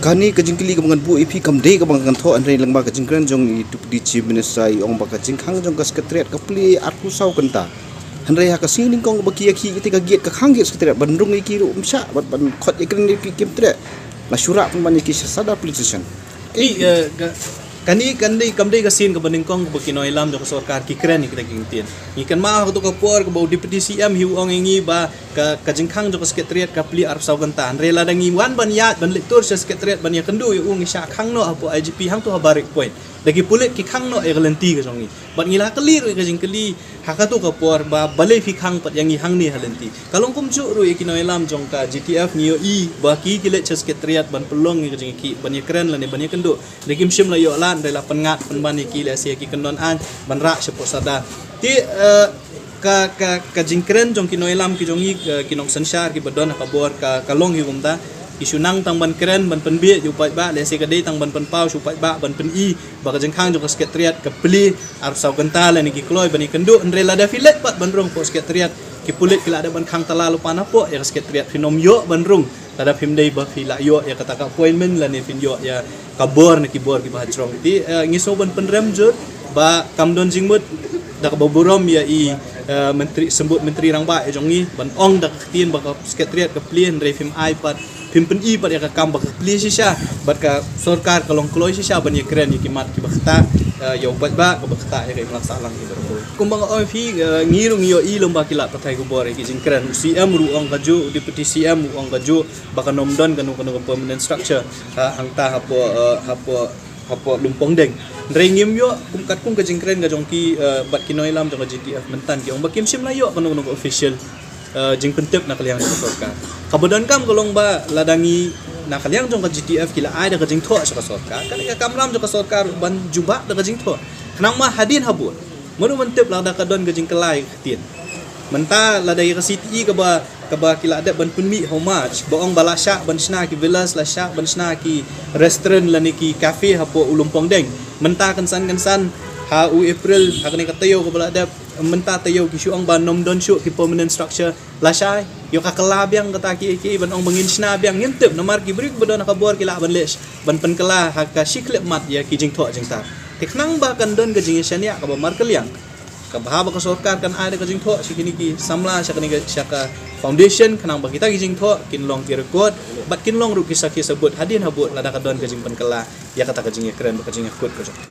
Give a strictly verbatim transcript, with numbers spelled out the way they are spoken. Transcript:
Kane ka jingkylli kaba ngan buh ïa phi kam dei kaba ngan thoh, hynrei lyngba ka jingkren jong i Deputy Chief Minister i ong ba ka jingkhang jong ka Secretariat ka plie arphew saw kynta. Hynrei ha ka sngi nyngkong kaba ki ïa ki ïa te ka gate ka khang gate Secretariat ban rung ïa ki ruh ym shah, ban ban khot ïa kren ïa ki kim treh. La shu rah pynban ïa ki sha Sadar Police Station. Ki, eh, ka, kane kan dei kam dei ka sien kaba nyngkong kaba ki nongïalam jong ka sorkar ki kren ïa kita ki ktien. Ngi kynmaw ha kato ka por kaba u Deputy C M hi u ong ïa ngi ba ka, ka jingkhang jong ka Secretariat ka plie arphew saw kynta. Hynrei lada ngi wan ban ïaid ban leit tur sha Secretariat ban ïakynduh ïa u ngi shah khang noh hapoh I G P hangto ha Barrack Point. Da ki pulit ki khang noh ïa ka lynti ka jong ngi. Bad ngi la kylli ruh ïa ka jingkylli ha kato ka por ba balei phi khang pat ïa ngi hangne ha lynti. Ka long kumjuh ruh ïa ki nongïalam jong ka G T F ngi ïohi ba ki ki leit sha Secretariat ban pynlong ïa ka jingïakhih ban ïakren lane ban ïakynduh. Da kim shym la ïoh lad, da la pynngat pynban ïa ki lehse ki kyndon aiñ ban rah shapoh Sadar. Te, eh, ka, ka, ka jingkren jong ki nongïalam ki jong ngi, eh, ki nongsynshar kiba don ha ka bor ka, ka long hi kumta. Ki shu nang tang ban kren ban pynbeit ïa u paidbah, lehse ka dei tang ban pynpaw sha u paidbah ban pyni ba ka jingkhang jong ka Secretariat ka plie arphew saw kynta lane ki kloi ban ïakynduh. Hynrei lada phi leit pat ban rung hapoh Secretariat ki pulit ki la dep ban khang tala lypa napoh ïa ka Secretariat, phin ym ïoh ban rung lada phim dei ba phi la ïoh ïa kata ka appointment lane phin ïoh ïa ka bor na ki bor kiba ha jrong. Te, eh, ngi sngew ban pynrem jur ba kam don jingmut da kaba burom ïa i, eh, Myntri, Symbud Myntri Rangbah ïa jong ngi ban ong da ka ktien ba ka Secretariat ka plie, hynrei phim ai pat, phim pyni pat ïa ka kam ba ka plie shisha bad ka sorkar ka long kloi shisha ban ïakren ïa ki mat kiba ktah, eh, ïa u paidbah, kaba ktah ïa ka imlang sahlang kiba rukhu. Kumba nga ong ïa phi, eh, ngi ruh ngi ïohi lyngba ki lad pathai khubor ïa ki jingkren, u C M ruh u ong kajuh, u Deputy C M ruh u ong kajuh ba kan ym don kano kano ka permanent structure, ha, hangta hapoh, eh, hapoh, hapoh Lumpongdeng. Hynrei ngim ïoh kum katkum ka jingkren ka jong ki, eh, bad ki nongïalam jong ka G T F mynta ki ong ba kim shym la ïoh kano kano ka official, eh, jingpyntip na ka liang jong ka sorkar. Kaba donkam ka long ba lada ngi na ka liang jong ka G T F ki la ai da ka jingthoh sha ka sorkar, ka dei ka kamram jong ka sorkar ban jubab da ka jingthoh. Khnang ma hadien habud mano ban tip lada ka don ka jingkylla ïa ka ktien. Mynta lada ïa ka C T E kaba, kaba ki la dep ban pynmih ha u March ba ong ba la shah ban shna ki villas, la shah ban shna ki restaurant lane ki cafe hapoh u Lumpongdeng. Mynta kynsan kynsan ha u April ha kane ka taïew kaba la dep, mynta taïew ki shu ong ba ym don shuh ki permanent structure. Lashai ïoh ka kylla biang kata ki, ki ban ong ba ngin shna biang, ngim tip namar ki briew ba don ha ka bor ki lah ban leh ban pynkylla ha ka shi khyllipmat ïa ki jingthoh jingtar. Te khnang ba kan don ka jingïashaniah kaba markylliang, ka bha ba ka sorkar kan ai da ka jingthoh sha kine ki samla, sha kane ka, sha ka foundation, khnang ba kita ki jingthoh kin long ki record bad kin long ruh ki sakhi sabut hadien habud lada ka don ka jingpynkylla ïa kata ka jingïakren bad ka jingïakut ka jong.